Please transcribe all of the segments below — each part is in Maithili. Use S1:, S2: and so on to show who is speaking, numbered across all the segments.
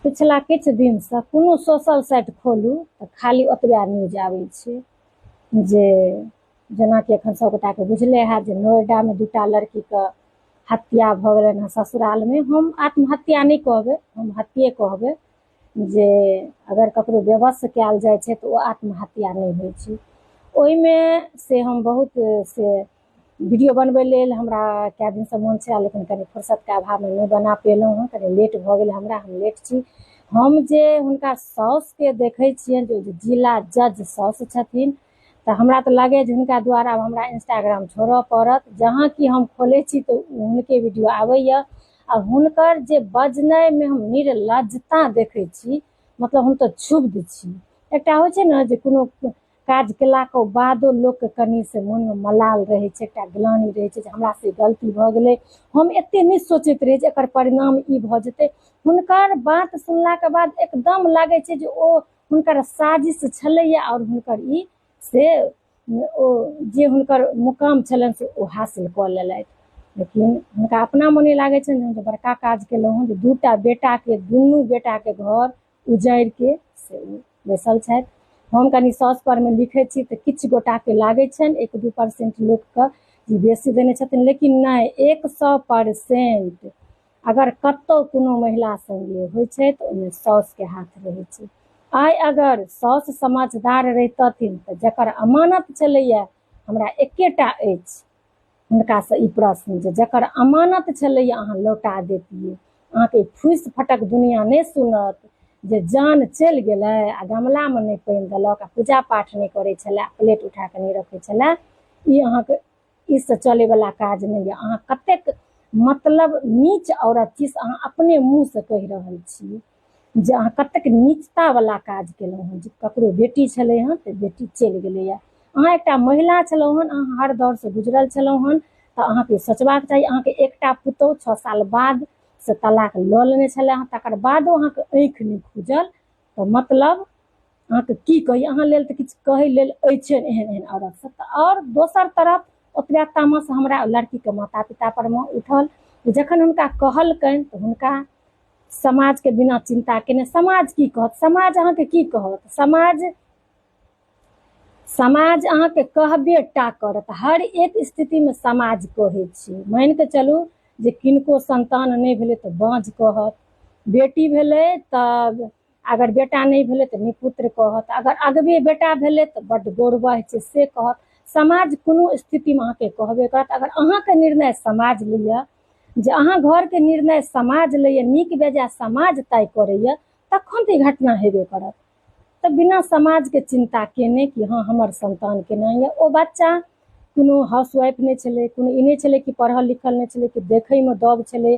S1: पिछला किछु दिनसँ कोनो सोशल साइट खोलू तऽ खाली ओतबे न्यूज आबै छै जे जेनाकि एखन सभगोटाके बुझले हैत जे नोएडामे दूटा लड़कीके हत्या भऽ गेलनि हँ ससुरालमे। हम आत्महत्या नहि कहबै, हम हत्ये कहबै जे अगर ककरो बेवश कयल जाइ छै तऽ ओ आत्महत्या नहि होइ छै। ओहिमे से हम बहुत से वीडियो बनबै लेल हमरा कए दिनसँ मोन छलए, लेकिन कनि फुर्सतके अभावमे नहि बना पेलहुँ हँ, कनि लेट भऽ गेल हमरा, हम लेट छी। हम जे हुनका साउसके देखै छियनि जे जिला जज साउस छथिन, तऽ हमरा तऽ लागैए जे हुनका द्वारा आब हमरा इंस्टाग्राम छोड़ऽ पड़त। जहाँ कि हम खोलै छी तऽ हुनके वीडियो आबैए आ हुनकर जे बजनाइमे हम निर्लज्जता देखै छी, मतलब हम तऽ क्षुब्ध छी। एकटा होइ छै ने जे कोनो काज केलाके बादो लोकके कनि से मोनमे मलाल रहै छै, एकटा ग्लानि रहै छै जे हमरा से गलती भऽ गेलै, हम एते नहि सोचैत रही जे एकर परिणाम ई भऽ जेतै। हुनकर बात सुनलाके बाद एकदम लागै छै जे ओ हुनकर साजिश छलैया आओर हुनकर ई से ओ जे हुनकर मुकाम छलनि से ओ हासिल कऽ लेलथि। लेकिन हुनका अपना मोने लागै छनि जे हम तऽ बड़का काज केलहुँ हँ जे दूटा बेटाके दुनू बेटाके घर उजाड़िके से ओ बैसल छथि। हम कनि साउस परमे लिखै छी तऽ किछु गोटाके लागै छनि 1-2% लोकके जे बेसी देने छथिन, लेकिन नहि, 100% अगर कतहु कोनो महिला सङ्गे होइ छै तऽ ओहिमे साउसके हाथ रहै छै। आइ अगर साउस समझदार रहितथिन तऽ जकर अमानत छलैए, हमरा एकेटा अछि हुनकासँ ई प्रश्न जे जकर अमानत छलैए अहाँ लौटा देतियै, अहाँके ई फूसि फटक दुनिआँ नहि सुनत जे जान चलि गेलै आ गमलामे नहि पानि देलक आ पूजा पाठ नहि करै छलै, प्लेट उठा कऽ नहि रखै छलै, ई अहाँके ई से चलैवला काज नहि यऽ। अहाँ कतेक मतलब नीच औरत छी से अहाँ अपने मुँहसँ कहि रहल छी जे अहाँ कतेक नीचतावला काज केलहुँ हँ जे ककरो बेटी छलै हँ तऽ बेटी चलि गेलैए। अहाँ एकटा महिला छलहुँ हन, अहाँ हर दौरसँ गुजरल छलहुँ हन, तऽ अहाँके सोचबाक चाही। अहाँके एकटा पुतहु 6 साल बाद से तलाक लऽ लेने छलै हँ, तकर बादो अहाँके आँखि नहि खुजल, तऽ मतलब अहाँके की कही, अहाँ लेल तऽ किछु कहै लेल अछि एहन एहन औरत सब। तऽ आओर दोसर तरफ ओतबे तामस हमरा लड़कीके माता पिता पर मे उठल। जखन हुनका कहलकनि तऽ हुनका समाजके बिना चिन्ता केने, समाज की कहत, समाज अहाँके की कहत, समाज अहाँके कहबे टा करत। हर एक स्थितिमे समाज कहै छै। मानि कऽ चलू जे किनको संतान नहि भेलै तऽ बाँझ कहत, बेटी भेलै तऽ अगर बेटा नहि भेलै तऽ निपुत्र कहत, अगर अगबे बेटा भेलै तऽ बड्ड गौरव होइ छै से कहत। समाज कोनो स्थितिमे अहाँके कहबे करत। अगर अहाँके निर्णय समाज लैए, जे अहाँ घरके निर्णय समाज लैए, नीक बेजाय समाज तय करैए, तखन तऽ ई घटना हेबे करत। तऽ बिना समाजके चिन्ता केने कि हँ हमर संतान केना यऽ, ओ बच्चा कोनो हाउसवाइफ नहि छलै, कोनो ई नहि छलै कि पढ़ल लिखल नहि छलै, कि देखैमे दब छलै।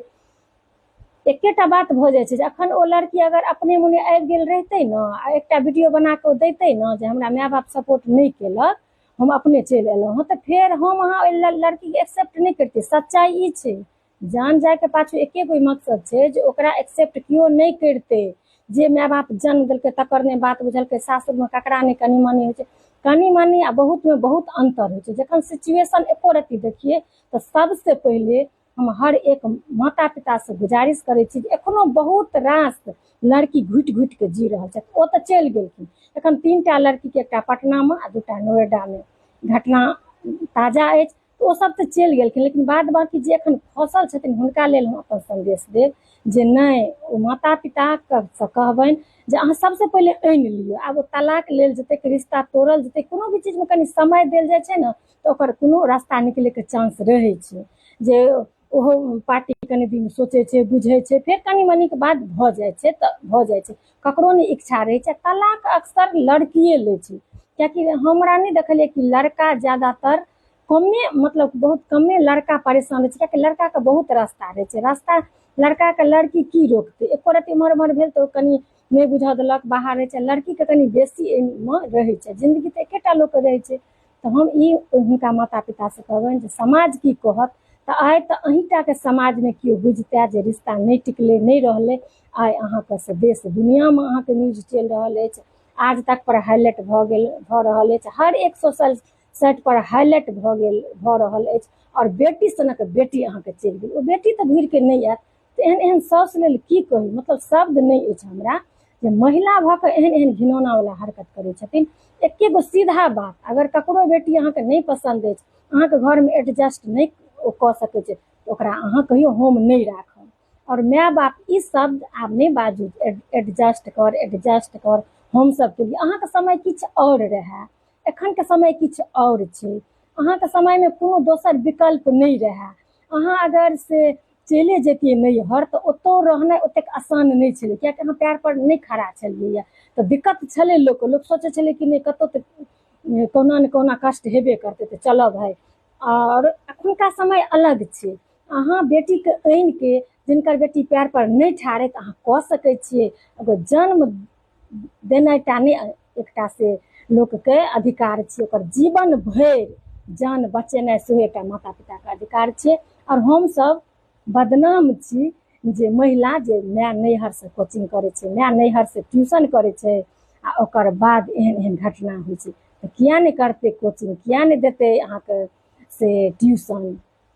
S1: एकेटा बात भऽ जाइ छै जे अखन ओ लड़की अगर अपने मोने आबि गेल रहितै ने आ एकटा वीडियो बना कऽ ओ दैतै ने जे हमरा माय बाप सपोर्ट नहि केलक, हम अपने चलि एलहुँ हँ, तऽ फेर हम अहाँ ओहि लड़कीके एक्सेप्ट नहि करितियै। सच्चाइ ई छै, जान जायके पाछू एके गो मकसद छै जे ओकरा एक्सेप्ट केओ नहि करितै। जे माय बाप जन्म देलकै तकर नहि बात बुझलकै। सासुरमे ककरा नहि कनि मनि होइ छै, कनि मनि आ बहुतमे बहुत अन्तर होइ छै। जखन सिचुएशन एको रत्ती देखियै तऽ सबसँ पहिले हम हर एक माता पितासँ गुजारिश करै छी जे एखनो बहुत रास लड़की घुटि घुटि कऽ जी रहल छथि। ओ तऽ चलि गेलखिन, एखन 3टा लड़कीके, एकटा पटनामे आ 2टा नोएडामे घटना ताजा अछि। ओ सब तऽ चलि गेलखिन, लेकिन बाद बाकी जे एखन फँसल छथिन हुनका लेल हम अपन सन्देश देब जे नहि, ओ माता पिताके सँ कहबनि जे अहाँ सबसँ पहिले आनि लियौ। आब ओ तलाक लेल जेतै कि रिश्ता तोड़ल जेतै, कोनो भी चीजमे कनि समय देल जाइ छै ने तऽ ओकर कोनो रास्ता निकलैके चांस रहै छै जे ओहो पार्टी कनि दिन सोचै छै, बुझै छै, फेर कनि मनिके बाद भऽ जाइ छै। तऽ भऽ जाइ छै, ककरो नहि इच्छा रहै छै। तलाक अक्सर लड़किए लै छै, किएकि हमरा नहि देखलियै कि लड़का ज्यादातर कमे, मतलब बहुत कमे लड़का परेशान रहै छै, किएकि लड़काके बहुत रास्ता रहै छै। रास्ता लड़काके लड़की की रोकतै? एको रत्ती एम्हर ओम्हर भेल तऽ ओ कनि नहि बुझऽ देलक, बाहर रहै छै। लड़कीके कनि बेसी एहिमे रहै छै। जिन्दगी तऽ एकेटा लोकके रहै छै। तऽ हम ई हुनका माता पितासँ कहबनि जे समाज की कहत, तऽ आइ तऽ अहीँटाके समाजमे केओ बुझितै जे रिश्ता नहि टिकलै, नहि रहलै। आइ अहाँके से देश दुनिआँमे अहाँके न्यूज चलि रहल अछि, आज तक पर हाइलाइट भऽ गेल, भऽ रहल अछि, हर एक सोशल साइट पर हाइलाइट भऽ गेल, भऽ रहल अछि। आओर बेटी सनक बेटी अहाँके चलि गेल, ओ बेटी तऽ घुरिके नहि आयत। तऽ एहन एहन साउस लेल की कही, मतलब शब्द नहि अछि हमरा जे महिला भऽ कऽ एहन एहन घिनौनावला हरकत करै छथिन। एके गो सीधा बात, अगर ककरो बेटी अहाँके नहि पसन्द अछि, अहाँके घरमे एडजस्ट नहि ओ कऽ सकै छै, तऽ ओकरा अहाँ कहियो हम नहि राखब। आओर माय बाप ई शब्द आब नहि बाजू, एडजस्ट कर, एडजस्ट कर। हमसभके लिए अहाँके समय किछु आओर रहए, एखनके समय किछु आओर छै। अहाँके समयमे कोनो दोसर विकल्प नहि रहए। अहाँ अगर से चलिए जैतियै नैहर तऽ ओतहु रहनाइ ओतेक आसान नहि छलै, किएकि अहाँ पएर पर नहि खड़ा छलियै। तऽ दिक्कत छलै लोकके, लोक सोचै छलै कि नहि, कतहु तऽ कहुना ने कहुना कष्ट हेबे करतै, तऽ चलऽ भाय। आओर एखुनका समय अलग छै। अहाँ बेटीके आनिके, जिनकर बेटी पएर पर नहि ठाढ़ अइ, तऽ अहाँ कऽ सकै छियै। अगर जन्म देनाइ टा नहि एकटा से लोकके अधिकार छै, ओकर जीवन भरि जान बचेनाइ सेहो एकटा माता पिताके अधिकार छै। आओर हमसभ बदनाम छी जे महिला जे माय नैहरसँ कोचिंग करै छै, माय नैहरसँ ट्यूशन करै छै, आ ओकर बाद एहन एहन घटना होइ छै। तऽ किया नहि करतै कोचिंग, किया नहि देतै अहाँके से ट्यूशन?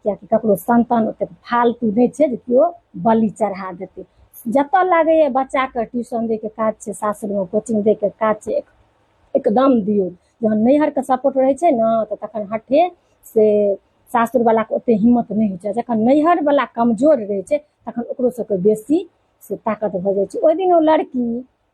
S1: कियाकि ककरो संतान ओतेक फालतू नहि छै जे केओ बलि चढ़ा देतै। जतऽ लागैए बच्चाके ट्यूशन दैके काज छै, सासुरमे कोचिंग दैके काज छै, एकदम दियौ। जहन नैहरके सपोर्ट रहै छै ने, तऽ तखन हठे से सासुरवलाके ओते हिम्मत नहि होइ छै। जखन नैहरवला कमजोर रहै छै, तखन ओकरो सबके बेसी से ताकत भऽ जाइ छै। ओहि दिन ओ लड़की,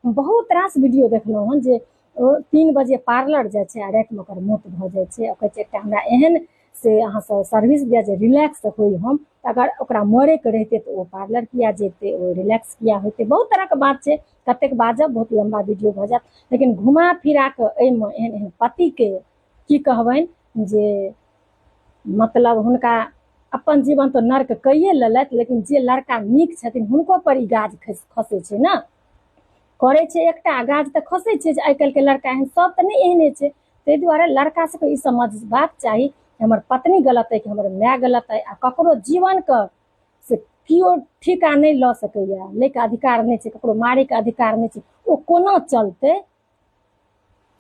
S1: बहुत रास वीडियो देखलहुँ हन जे ओ 3 बजे पार्लर जाइ छै आ रातिमे ओकर मौत भऽ जाइ छै। ओ कहै छै एकटा हमरा एहन से अहाँसँ सर्विस दिअ जे रिलैक्स होइ हम। तऽ अगर ओकरा मरैके रहितै तऽ ओ पार्लर किया जैतै? ओ रिलैक्स किया होइतै? बहुत तरहके बात छै, कतेक बाजब, बहुत लम्बा वीडियो भऽ जायत। लेकिन घुमा फिरा कऽ एहिमे एहन एहन पतिके की कहबनि जे मतलब हुनका अपन जीवन तऽ नर्क कैये लेलथि, लेकिन जे लड़का नीक छथिन हुनको पर ई गाज खसै छै ने। करै छै एकटा गाज तऽ खसै छै जे आइ काल्हिके लड़का एहन सब तऽ नहि एहने छै। ताहि दुआरे लड़का सबके ई समझबाक चाही, हमर पत्नी गलत अइ कि हमर माय गलत अइ। आ ककरो जीवनके से केओ ठीका नहि लऽ सकैए, लैके अधिकार नहि छै, ककरो मारैके अधिकार नहि छै। ओ कोना चलतै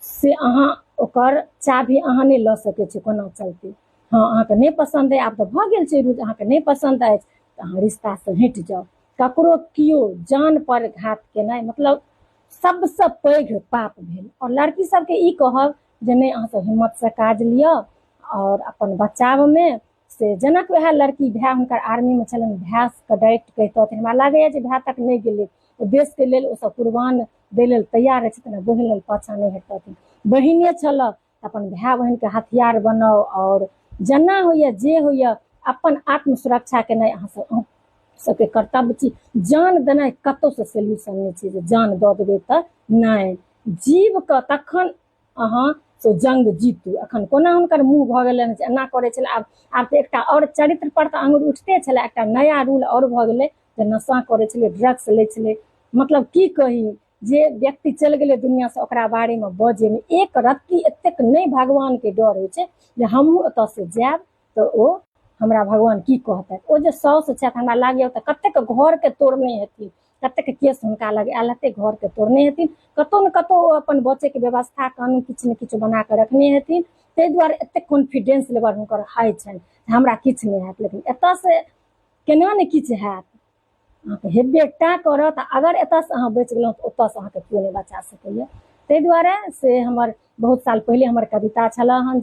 S1: से अहाँ ओकर चाभी अहाँ नहि लऽ सकै छी, कोना चलतै। हँ, अहाँके नहि पसन्द अइ, आब तऽ भऽ गेल छै रूज, अहाँके नहि पसन्द अछि तऽ अहाँ रिश्तासँ हटि जाउ। ककरो केओ जान पर घात केनाइ मतलब सबसँ पैघ पाप भेल। आओर लड़की सबके ई कहब जे नहि, अहाँ सब हिम्मतसँ काज लिअ आओर अपन बचावमे से जेना वएह लड़की, भाय हुनकर आर्मीमे छलनि, भायके डायरेक्ट कहितथिन। हमरा लागैए जे भाय तक नहि गेलै, ओ देशके लेल ओसभ कुर्बान दै लेल तैयार रहै छथिन, बहिन लेल पाछाँ नहि हटतथिन। बहिने छलऽ, अपन भाय बहिनके हथियार बनाउ आओर जेना होइए जे होइए अपन आत्मसुरक्षा केनाइ अहाँ सब सबके कर्तव्य छी। जान देनाइ कतहुसँ सोल्यूशन नहि छै जे जान दऽ देबै तऽ नहि जीव कऽ तखन अहाँ से जंग जीतू। एखन कोना हुनकर मुँह भऽ गेलनि जे एना करै छलै। आब तऽ एकटा आओर चरित्र पर तऽ आङुर उठिते छलै, एकटा नया रूल आओर भऽ गेलै जे नशा करै छलै, ड्रग्स लै छलै। मतलब की कही, जे व्यक्ति चलि गेलै दुनिआँसँ ओकरा बारेमे बजैमे एक रत्ती एतेक नहि भगवानके डर होइ छै जे हमहूँ एतऽसँ जायब तऽ ओ हमरा भगवान की कहतै। ओ जे साउस छथि, हमरा लागैए तऽ कतेक घरके तोड़ने हेथिन, कतेक केस हुनका लग आयल हेतै, घरके तोड़ने हेथिन। कतहु ने कतहु ओ अपन बचैके व्यवस्था कानून किछु ने किछु बना कऽ रखने हेथिन, ताहि दुआरे एतेक कॉन्फिडेंस लेवल हुनकर हाई छनि, हमरा किछु नहि हैत। लेकिन एतऽसँ केना ने किछु हैत, अहाँके हेबे टा करत। अगर एतऽसँ अहाँ बचि गेलहुँ तऽ ओतऽसँ अहाँके केओ नहि बचा सकैए। ताहि दुआरे से हमर बहुत साल पहिले हमर कविता छलए हन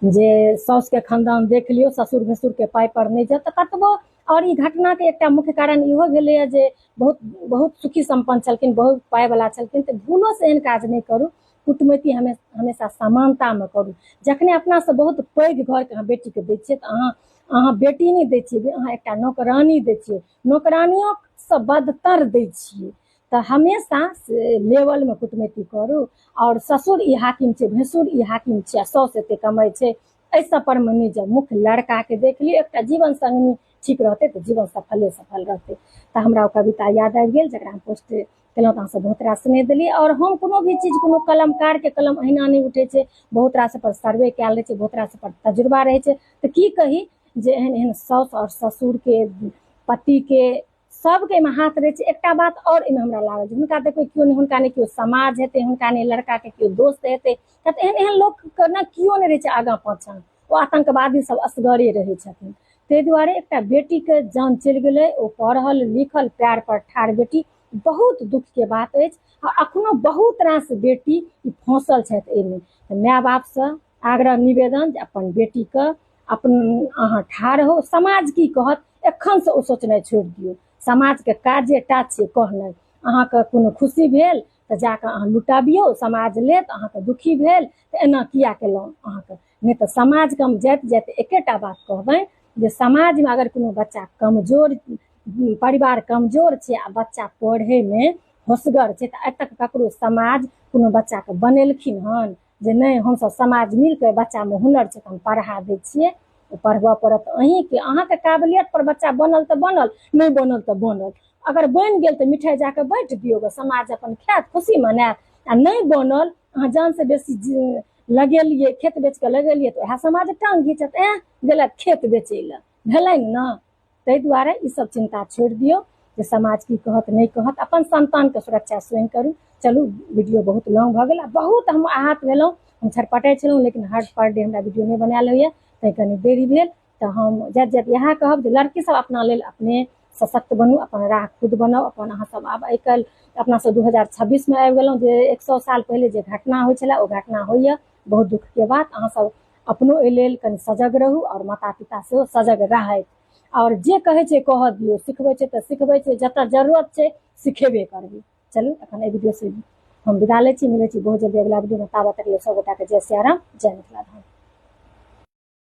S1: जे साउसके खानदान देख लियौ, ससुर भैंसुरके पाइ पर नहि जाउ। तऽ कतबो, आओर ई घटनाके एकटा मुख्य कारण इहो भेलैए जे बहुत बहुत सुखी सम्पन्न छलखिन, बहुत पाइवला छलखिन, तऽ भूलोसँ एहन काज नहि करू। कुटुमैती हमेशा समानतामे करू। जखने अपनासँ बहुत पैघ घरके अहाँ बेटीके दै छियै तऽ अहाँ बेटी नहि दै छियै, अहाँ एकटा नौकरानी दै छियै, नौकरानियोसँ बदतर दै छियै। तऽ हमेशा लेवलमे कुटुमैती करू। आओर ससुर ई हाकिम छै, भैंसुर ई हाकिम छै, आ साउस एते कमाइ छै, एहि सब पर मे नहि जाउ। मुख्य लड़काके देख लियौ, एकटा जीवन संगिनी ठीक रहतै तऽ जीवन सफले सफल रहतै। तऽ हमरा ओ कविता याद आबि गेल जकरा हम पोस्ट केलहुँ, तऽ अहाँसभ बहुत रास स्नेह देलियै। आओर हम कोनो भी चीज, कोनो कलमकारके कलम अहिना नहि उठै छै, बहुत रास पर सर्वे कयल रहै छै, बहुत रास पर तजुर्बा रहै छै। तऽ की कही जे एहन एहन साउस आओर ससुरके पतिके सबके एहिमे हाथ रहै छै। एकटा बात आओर एहिमे हमरा लागल जे हुनका देखबै केओ नहि, हुनका नहि केओ समाज हेतै, हुनका नहि लड़काके केओ दोस्त हेतै। तऽ एहन एहन लोकके ने केओ नहि रहै छै आगाँ पाछाँ, ओ आतंकवादी सब असगरे रहै छथिन। ताहि दुआरे एकटा बेटीके जान चलि गेलै, ओ पढ़ल लिखल पैर पर ठाढ़ बेटी, बहुत दुखके बात अछि। आ अखनो बहुत रास बेटी ई फँसल छथि एहिमे। तऽ माय बापसँ आग्रह निवेदन जे अपन बेटीके अपन अहाँ ठाढ़ हो, समाज की कहत एखनसँ ओ सोचनाइ छोड़ि दियौ। समाजके काजे टा छियै कहनाइ। अहाँके कोनो खुशी भेल तऽ जाकऽ अहाँ लुटाबियौ, समाज लेत। अहाँके दुखी भेल तऽ एना किया केलहुँ अहाँके? नहि तऽ समाजके हम जाइत जाइत एकेटा बात कहबनि जे समाजमे अगर कोनो बच्चा कमजोर, परिवार कमजोर छै आ बच्चा पढ़ैमे होशगर छै, तऽ आइ तक ककरो समाज कोनो बच्चाके बनेलखिन हन जे नहि, हमसभ समाज मिलके बच्चामे हुनर छै तऽ हम पढ़ा दै छियै? ओ पढ़बऽ पड़त अहीँके, अहाँके काबिलियत पर। बच्चा बनल तऽ बनल, नहि बनल तऽ बनल। अगर बनि गेल तऽ मिठाइ जाकऽ बाँटि दियौ, समाज अपन खायत, खुशी मनायत। आ नहि बनल, अहाँ जानसँ बेसी लगेलियै, खेत बेच कऽ लगेलियै, तऽ उएह समाज टांग घीचत, एँ गेलथि खेत बेचै लए, भेलनि ने? ताहि दुआरे ईसभ चिन्ता छोड़ि दियौ जे समाज की कहत नहि कहत। अपन सन्तानके सुरक्षा स्वयं करू। चलू, वीडियो बहुत लॉन्ग भऽ गेल आ बहुत हम आहत भेलहुँ। हम छटपटाइ छलहुँ, लेकिन हर पर डे हमरा वीडियो नहि बनायल होइए, तैँ कनि देरी भेल। तऽ हम जाइत जाइत इएह कहब जे लड़की सब अपना लेल अपने सशक्त बनू, अपन राह खुद बनाउ अपन। अहाँ सब आब आइ काल्हि अपना सब 2026 मे आबि गेलहुँ। जे 100 साल पहिले जे घटना होइ छलै, ओ घटना होइए, बहुत दुखके बात। अहाँ सब अपनो एहि लेल कनि सजग रहू आओर माता पिता सेहो सजग रहथि। आओर जे कहै छै कहऽ दियौ, सिखबै छै तऽ सिखबै छै, जतऽ जरूरत छै सिखेबे करबै। चलू, एखन एहि वीडियो से हम विदा लै छी। मिलै छी बहुत जल्दी अगिला वीडियोमे, ताबत तक लेल सब गोटाके जय सियाराम, जय मिथिला धाम।